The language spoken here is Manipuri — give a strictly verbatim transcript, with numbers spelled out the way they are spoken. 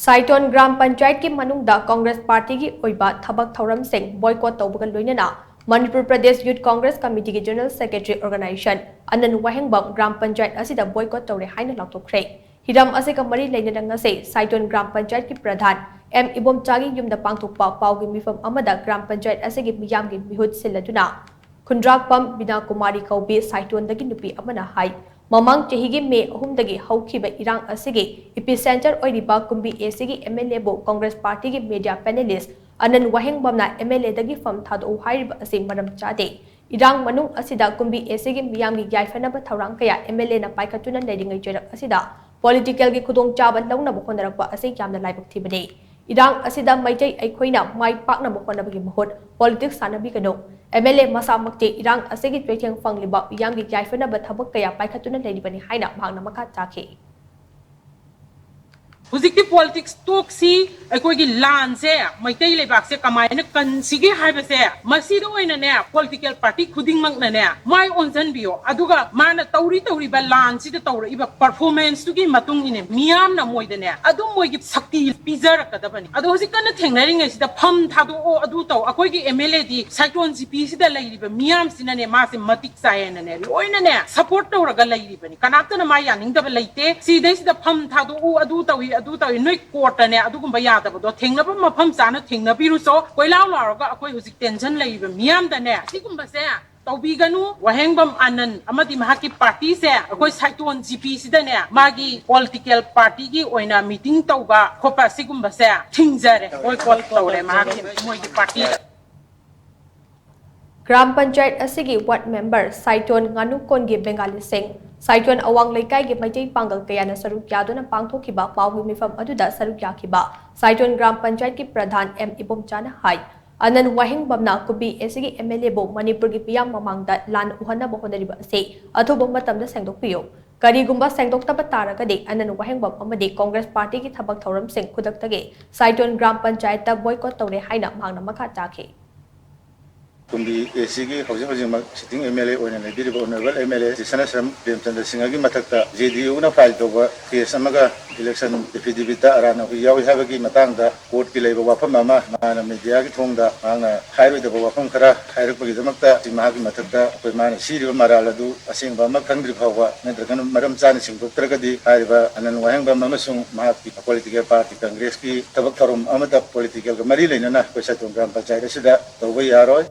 ꯁꯥꯏꯇꯣꯟ ꯒ꯭ꯔꯥꯝ ꯄꯟꯆꯥꯌꯠꯀꯤ ꯃꯅꯨꯡꯗ ꯀꯣꯡꯒ꯭ꯔꯦꯁ ꯄꯥꯔꯇꯤꯒꯤ ꯑꯣꯏꯕ ꯊꯕꯛ ꯊꯧꯔꯝꯁꯤꯡ ꯕꯣꯏꯀꯣꯠ ꯇꯧꯕꯒ ꯂꯣꯏꯅꯅ ꯃꯅꯤꯄꯨꯔ ꯄ꯭ꯔꯗꯦꯁ ꯌꯨꯠ ꯀꯣꯡꯒ꯭ꯔꯦꯁ ꯀꯃꯤꯇꯤꯒꯤ ꯖꯦꯅꯔꯦꯜ ꯁꯦꯀ꯭ꯔꯦꯇꯔꯤ ꯑꯣꯔꯒꯅꯥꯏꯖꯦꯁꯟ ꯑꯅꯟ ꯋꯥꯍꯦꯡꯕꯝ ꯒ꯭ꯔꯥꯝ ꯄꯟꯆꯥꯌꯠ ꯑꯁꯤꯗ ꯕꯣꯏꯀꯣꯠ ꯇꯧꯔꯦ ꯍꯥꯏꯅ ꯂꯥꯎꯊꯣꯛꯈ꯭ꯔꯦ꯫ ꯍꯤꯔꯝ ꯑꯁꯤꯒ ꯃꯔꯤ ꯂꯩꯅꯅ ꯉꯁꯤ ꯁꯥꯏꯇꯣꯟ ꯒ꯭ꯔꯥꯝ ꯄꯟꯆꯥꯌꯠꯀꯤ ꯄ꯭ꯔꯙꯥꯟ ꯑꯦꯝ ꯏꯕꯣꯝꯆꯥꯒꯤ ꯌꯨꯝꯗ ꯄꯥꯡꯊꯣꯛꯄ ꯄꯥꯎꯒꯤ ꯃꯤꯐꯝ ꯑꯃꯗ ꯒ꯭ꯔꯥꯝ ꯄꯟꯆꯥꯌꯠ ꯑꯁꯤꯒꯤ ꯃꯤꯌꯥꯝꯒꯤ ꯃꯤꯍꯨꯠ ꯁꯤꯜꯂꯗꯨꯅ ꯈꯨꯟꯗ꯭ꯔꯥꯛꯄꯝ ꯕꯤꯅꯥ ꯀꯨꯃꯥꯔꯤ ꯀꯧꯕꯤ ꯁꯥꯏꯇꯣꯟꯗꯒꯤ ꯅꯨꯄꯤ ꯑꯃꯅ ꯍꯥꯏ, ꯃꯃꯥꯡ ꯆꯍꯤꯒꯤ ꯃꯦ ꯑꯍꯨꯝꯗꯒꯤ ꯍꯧꯈꯤꯕ ꯏꯔꯥꯡ ꯑꯁꯤꯒꯤ ꯏꯄꯤꯁꯦꯟꯇꯔ ꯑꯣꯏꯔꯤꯕ ꯀꯨꯝꯕꯤ ꯑꯦꯁꯤꯒꯤ ꯑꯦꯝ ꯑꯦꯜ ꯑꯦꯕꯨ ꯀꯣꯡꯒ꯭ꯔꯦꯁ ꯄꯥꯔꯇꯤꯒꯤ ꯃꯦꯗꯤꯌꯥ ꯄꯦꯅꯦꯂꯤꯁ ꯑꯅꯟ ꯋꯥꯍꯦꯡꯕꯝꯅ ꯑꯦꯝ ꯑꯦꯜ ꯑꯦꯗꯒꯤ ꯐꯝ ꯊꯥꯗꯣꯛꯎ ꯍꯥꯏꯔꯤꯕ ꯑꯁꯤ ꯃꯔꯝ ꯆꯥꯗꯦ꯫ ꯏꯔꯥꯡ ꯃꯅꯨꯡ ꯑꯁꯤꯗ ꯀꯨꯝꯕꯤ ꯑꯦꯁꯤꯒꯤ ꯃꯤꯌꯥꯝꯒꯤ ꯌꯥꯏꯐꯅꯕ ꯊꯧꯔꯥꯡ ꯀꯌꯥ ꯑꯦꯝ ꯑꯦꯜ ꯑꯦꯅ ꯄꯥꯏꯈꯠꯇꯨꯅ ꯂꯩꯔꯤꯉꯩ ꯆꯩꯔꯛ ꯑꯁꯤꯗ ꯄꯣꯂꯤꯇꯤꯀꯦꯜꯒꯤ ꯈꯨꯗꯣꯡꯆꯥꯕ ꯂꯧꯅꯕ ꯍꯣꯠꯅꯔꯛꯄ ꯑꯁꯤ ꯌꯥꯝꯅ ꯂꯥꯏꯕꯛ ꯊꯤꯕꯅꯤ꯫ ꯏꯔꯥꯡ ꯑꯁꯤꯗ ꯃꯩꯇꯩ ꯑꯩꯈꯣꯏꯅ ꯃꯥꯏ ꯄꯥꯛꯅꯕ ꯍꯣꯠꯅꯕꯒꯤ ꯃꯍꯨꯠ ꯄꯣꯂꯤꯇꯤꯛꯁ ꯁꯥꯟꯅꯕꯤꯒꯅꯨ꯫ ꯑꯦꯝ ꯑꯦꯜ ꯑꯦ ꯃꯁꯥꯃꯛꯇꯤ ꯏꯔꯥꯡ ꯑꯁꯤꯒꯤ ꯆꯩꯊꯦꯡ ꯐꯪꯂꯤꯕ ꯃꯤꯌꯥꯝꯒꯤ ꯌꯥꯏꯐꯅꯕ ꯊꯕꯛ ꯀꯌꯥ ꯄꯥꯏꯈꯠꯇꯨꯅ ꯂꯩꯔꯤꯕꯅꯤ ꯍꯥꯏꯅ ꯃꯍꯥꯛꯅ ꯃꯈꯥ ꯇꯥꯈꯤ꯫ ꯍꯧꯖꯤꯛꯇꯤ ꯄꯣꯂꯤꯇꯤꯛꯁ ꯇꯣꯛꯁꯤ, ꯑꯩꯈꯣꯏꯒꯤ ꯂꯥꯟꯁꯦ ꯃꯩꯇꯩ ꯂꯩꯕꯥꯛꯁꯦ ꯀꯃꯥꯏꯅ ꯀꯟꯁꯤꯒꯦ ꯍꯥꯏꯕꯁꯦ ꯃꯁꯤꯗ ꯑꯣꯏꯅꯅꯦ ꯄꯣꯂꯤꯇꯤꯀꯦꯜ ꯄꯥꯔꯇꯤ ꯈꯨꯗꯤꯡꯃꯛꯅꯅꯦ ꯃꯥꯏ ꯑꯣꯟꯁꯤꯟꯕꯤꯌꯣ꯫ ꯑꯗꯨꯒ ꯃꯥꯅ ꯇꯧꯔꯤ ꯇꯧꯔꯤꯕ ꯂꯥꯟꯁꯤꯗ ꯇꯧꯔꯛꯏꯕ ꯄꯔꯐꯣꯔꯃꯦꯟꯁꯇꯨꯒꯤ ꯃꯇꯨꯡ ꯏꯟꯅ ꯃꯤꯌꯥꯝꯅ ꯃꯣꯏꯗꯅꯦ ꯑꯗꯨꯝ ꯃꯣꯏꯒꯤ ꯁꯛꯇꯤ ꯄꯤꯖꯔꯛꯀꯗꯕꯅꯤ꯫ ꯑꯗꯣ ꯍꯧꯖꯤꯛ ꯀꯟꯅ ꯊꯦꯡꯅꯔꯤꯉꯩꯁꯤꯗ ꯐꯝ ꯊꯥꯗꯣꯛꯑꯣ, ꯑꯗꯨ ꯇꯧ, ꯑꯩꯈꯣꯏꯒꯤ ꯑꯦꯝ ꯑꯦꯜ ꯑꯦꯗꯤ ꯁꯥꯏꯇꯣꯟ ꯖꯤ ꯄꯤꯁꯤꯗ ꯂꯩꯔꯤꯕ ꯃꯤꯌꯥꯝꯁꯤꯅꯅꯦ ꯃꯥꯁꯦ ꯃꯇꯤꯛ ꯆꯥꯏꯌꯦꯅꯅꯦ ꯂꯣꯏꯅꯅꯦ ꯁꯄꯣꯔꯠ ꯇꯧꯔꯒ ꯂꯩꯔꯤꯕꯅꯤ꯫ ꯀꯅꯥꯝꯇꯅ ꯃꯥ ꯌꯥꯅꯤꯡꯗꯕ ꯂꯩꯇꯦ꯫ ꯁꯤꯗꯩꯁꯤꯗ ꯐꯝ ꯊꯥꯗꯣꯛꯎ, ꯑꯗꯨ ꯇꯧꯏ, ꯑꯗꯨ ꯇꯧꯏ, ꯅꯣꯏ ꯀꯣꯔꯠꯇꯅꯦ ꯑꯗꯨꯒꯨꯝꯕ ꯌꯥꯗꯕꯗꯣ ꯊꯦꯡꯅꯕ ꯃꯐꯝ ꯆꯥꯅ ꯊꯦꯡꯅꯕꯤꯔꯨꯆꯣ꯫ ꯀꯣꯏꯂꯥꯎ ꯂꯥꯎꯔꯒ ꯑꯩꯈꯣꯏ ꯍꯧꯖꯤꯛ ꯇꯦꯟꯁꯟ ꯂꯩꯔꯤꯕ ꯃꯤꯌꯥꯝꯗꯅꯦ ꯁꯤꯒꯨꯝꯕꯁꯦ ꯇꯧꯕꯤꯒꯅꯨ꯫ ꯋꯥꯍꯦꯡꯕꯝ ꯑꯥꯅꯟ ꯑꯃꯗꯤ ꯃꯍꯥꯛꯀꯤ ꯄꯥꯔꯇꯤꯁꯦ ꯑꯩꯈꯣꯏ ꯁꯥꯏꯇꯣꯟ ꯖꯤ ꯄꯤꯁꯤꯗꯅꯦ ꯃꯥꯒꯤ ꯄꯣꯂꯤꯇꯤꯀꯦꯜ ꯄꯥꯔꯇꯤꯒꯤ ꯑꯣꯏꯅ ꯃꯤꯇꯤꯡ ꯇꯧꯕ ꯈꯣꯠꯄ ꯁꯤꯒꯨꯝꯕꯁꯦ ꯊꯤꯡꯖꯔꯦ, ꯕꯣꯏꯀꯣꯠ ꯇꯧꯔꯦ ꯃꯍꯥꯛꯀꯤ, ꯃꯣꯏꯒꯤ ꯄꯥꯔꯇꯤꯗ꯫ ꯒ꯭ꯔꯥꯝ ꯄꯟꯆꯥꯌꯠ ꯑꯁꯤꯒꯤ ꯋꯥꯔꯗ ꯃꯦꯝꯕꯔ ꯁꯥꯏꯇꯣꯟ ꯉꯥꯅꯨꯀꯣꯟꯒꯤ ꯕꯦꯡꯒꯥꯂꯤꯁꯤꯡ, ꯁꯥꯏꯇꯣꯟ ꯑꯋꯥꯡ ꯂꯩꯀꯥꯏꯒꯤ ꯃꯩꯇꯩ ꯄꯥꯡꯒꯜ ꯀꯌꯥꯅ ꯁꯔꯨꯛ ꯌꯥꯗꯨꯅ ꯄꯥꯡꯊꯣꯛꯈꯤꯕ ꯄꯥꯎꯒꯤ ꯃꯤꯐꯝ ꯑꯗꯨꯗ ꯁꯔꯨꯛ ꯌꯥꯈꯤꯕ ꯁꯥꯏꯇꯣꯟ ꯒ꯭ꯔꯥꯝ ꯄꯟꯆꯥꯌꯠꯀꯤ ꯄ꯭ꯔꯙꯥꯟ ꯑꯦꯝ ꯏꯕꯣꯝꯆꯥꯅ ꯍꯥꯏ, ꯑꯅꯟ ꯋꯥꯍꯦꯡꯕꯝꯅ ꯀꯨꯝꯕꯤ ꯑꯦꯁꯤꯒꯤ ꯑꯦꯝ ꯑꯦꯜ ꯑꯦꯕꯨ ꯃꯅꯤꯄꯨꯔꯒꯤ ꯃꯤꯌꯥꯝ ꯃꯃꯥꯡꯗ ꯂꯥꯟ ꯎꯍꯟꯅꯕ ꯍꯣꯠꯅꯔꯤꯕ ꯑꯁꯤ ꯑꯊꯨꯕ ꯃꯇꯝꯗ ꯁꯦꯡꯗꯣꯛꯄꯤꯌꯨ꯫ ꯀꯔꯤꯒꯨꯝꯕ ꯁꯦꯡꯗꯣꯛꯇꯕ ꯇꯥꯔꯒꯗꯤ ꯑꯅꯟ ꯋꯥꯍꯦꯡꯕꯝ ꯑꯃꯗꯤ ꯀꯣꯡꯒ꯭ꯔꯦꯁ ꯄꯥꯔꯇꯤꯒꯤ ꯊꯕꯛ ꯊꯧꯔꯝꯁꯤꯡ ꯈꯨꯗꯛꯇꯒꯤ ꯁꯥꯏꯇꯣꯟ ꯒ꯭ꯔꯥꯝ ꯄꯟꯆꯥꯌꯠꯇ ꯕꯣꯏꯀꯣꯠ ꯇꯧꯔꯦ ꯍꯥꯏꯅ ꯃꯍꯥꯛꯅ ꯃꯈꯥ ꯇꯥꯈꯤ꯫ ꯀꯨꯝꯕꯤ ꯑꯦ ꯁꯤꯒꯤ ꯍꯧꯖꯤꯛ ꯍꯧꯖꯤꯛꯃꯛ sitting M L A ꯑꯣꯏꯅ ꯂꯩꯕꯤꯔꯤꯕ Honourable M L A ꯁꯅꯥꯁꯔꯝ Premchandra ꯁꯤꯡꯍꯒꯤ ꯃꯊꯛꯇ J D Uꯅ file ꯇꯧꯕ case ꯑꯃꯒ election affidavitꯇ ꯑꯔꯥꯟ ꯑꯍꯣꯏ ꯌꯥꯎꯏ ꯍꯥꯏꯕꯒꯤ ꯃꯇꯥꯡꯗ courtꯀꯤ ꯂꯩꯕ ꯋꯥꯐꯝ ꯑꯃ ꯃꯥꯅ mediaꯒꯤ ꯊꯣꯡꯗ ꯃꯍꯥꯛꯅ ꯍꯥꯏꯔꯣꯏꯗꯕ ꯋꯥꯐꯝ ꯈꯔ ꯍꯥꯏꯔꯛꯄꯒꯤꯗꯃꯛꯇ ꯃꯍꯥꯛꯀꯤ ꯃꯊꯛꯇ ꯑꯩꯈꯣꯏ ꯃꯥꯅ ꯁꯤꯔꯤꯕ ꯃꯔꯥꯜ ꯑꯗꯨ ꯑꯁꯦꯡꯕ ꯑꯃ ꯈꯪꯗ꯭ꯔꯤ ꯐꯥꯎꯕ ꯅꯠꯇ꯭ꯔꯒꯅ ꯃꯔꯝ ꯆꯥꯅ ꯁꯦꯡꯗꯣꯛꯇ꯭ꯔꯒꯗꯤ ꯍꯥꯏꯔꯤꯕ ꯑꯅꯟ ꯋꯥꯍꯦꯡꯕꯝ ꯑꯃꯁꯨꯡ ꯃꯍꯥꯛꯀꯤ political party Congressꯀꯤ ꯊꯕꯛ ꯊꯧꯔꯝ ꯑꯃꯠꯇ politicalꯒ ꯃꯔꯤ ꯂꯩꯅꯅ ꯑꯩꯈꯣꯏ ꯁꯥꯏꯇꯣꯝ ꯒ꯭ꯔꯥꯝ ꯄꯟꯆꯥꯌꯠ ꯑꯁꯤꯗ ꯇꯧꯕ ꯌꯥꯔꯣꯏ꯫